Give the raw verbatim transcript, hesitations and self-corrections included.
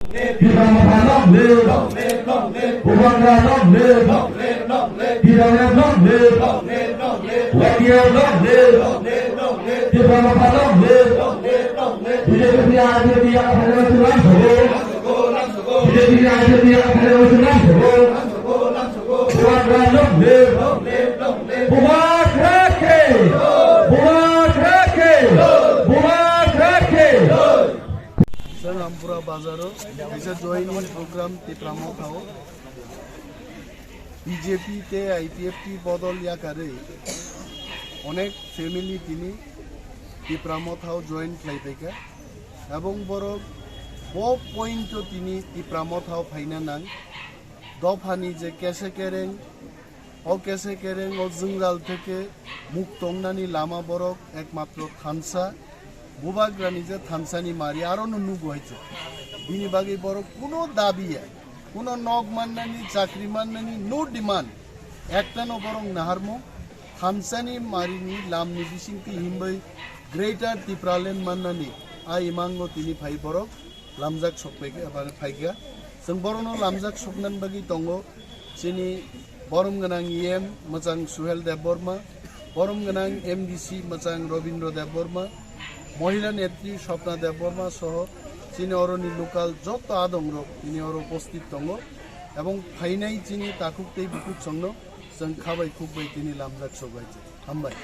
Tipra Motha long live! Bubagra long live! T W F long live! Y T F long live! Tipra Motha long live! B J P ni R J P ya khairok sulam sobo. B J P ni R J P ya khairok sulam sobo. Bubagra long live! Bubagra khe! Bubagra khe! Bubagra khe! Chwng Ampura bazaro kaisa joining program Tipra Mothao B J P tei I P F T bodol yakarwi onek family tini Tipra Mothao join khlai phaikha, ebong borok bo point o tini Tipra Mothao phaina nang. Dophani je kese kereng, o kese kereng o jwngjal theke mukto wngnani lama borok ekmatro thansa, Bubagrani je thansani mari arono nugo hai se. Bini bagwi borok kuno dabi ya, kuno nok mannani, chakri mannani, no demand. Ektano borok naharmung, thansani marini lamni bisingtwi hinbai Greater Tipraland mannani a imango tini phai borok lamjak sokpaikha, eba phaikha. Chwng borokno lamjak soknani bagwi tongo chini borom gwnang E M mwchang Suhel Debbarma, borom gwnang M D C mwchang Robindra Debbarma, mohila netri Swapna Debbarma soho chini oroni local joto adongrok tini oro upasthit tongo, ebong phainai chini takhuk tei bukhuk songno chwng khabai khukbai tini lamjak sokbai. Hambai.